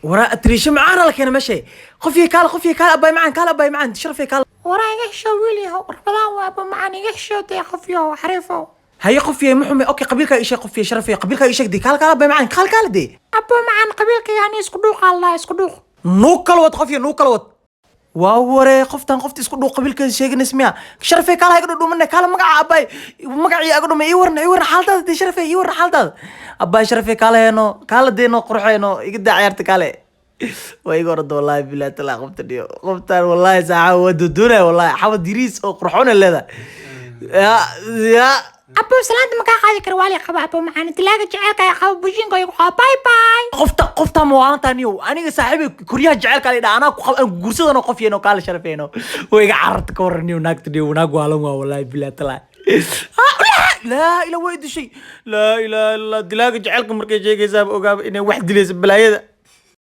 Waraa, atriisho macaana la keena meesha. Qofyey, kaala. Qofyey, kaala. Abaay macaan, kaala. Abaay macaan, sharafey, kaala. Waraa, iga hesho, wiil yahow. Rabadaan waa, abo macaan, iga hesho dee, qof yahow, xariifow. Haye qofyey, muxume. Okay, qabiilkaa ii sheeg, qofyey, sharafey, qabiilkaa ii sheeg dee. Kaala, kaala, abaay macaan, kaala, kaala dee. Abo macaan, qabiilka yaani isku dhuuq allah, isku dhuuq. Nuu kala wad, qofyey, nuu kala wad. Waa waree, qoftan qofta isku dhuuq qabiilkeeda sheeganaysa miya? Sharafey, kaala, iga dhudhumane, kaala. Magaca abaay, magacii aga dhumay. Ii warna, ii warna xaaladaada dee, sharafey, ii warna xaaladaada. Abaay sharafey, kaala heeno, kaala deeno, qurxeeno, iga daa ciyaarta, kaale. Waa iga orada, wallahi bilahi talaa. Qofta dhiyo, qoftan wallahi saaxa waa dodoonaya, wallahi xabad yariis oo qurxoon ay leedahay ya ya. Abo, salaanta ma kaa qaadi kara, waali qaba, abo macaan, dilaaga jaceylka ay qaba, bushinka igu qaba. Bye bye. Qofta, qofta ma waalantaa niyow? Aniga saaxiibay koryaha jaceylka la idhaa, anaa ku qab aan guursadano. Qof yeeno, kaala, sharafeeno. Way iga cararta, ka waran niyow? Naagta niyow, naag waalan waa, wallahi bilahi talaa. Laa ila, way dishay. Laa ilaaha illa, dilaaga jaceylka markay sheegaysaaba ogaaba inay wax dilaysa balaayada.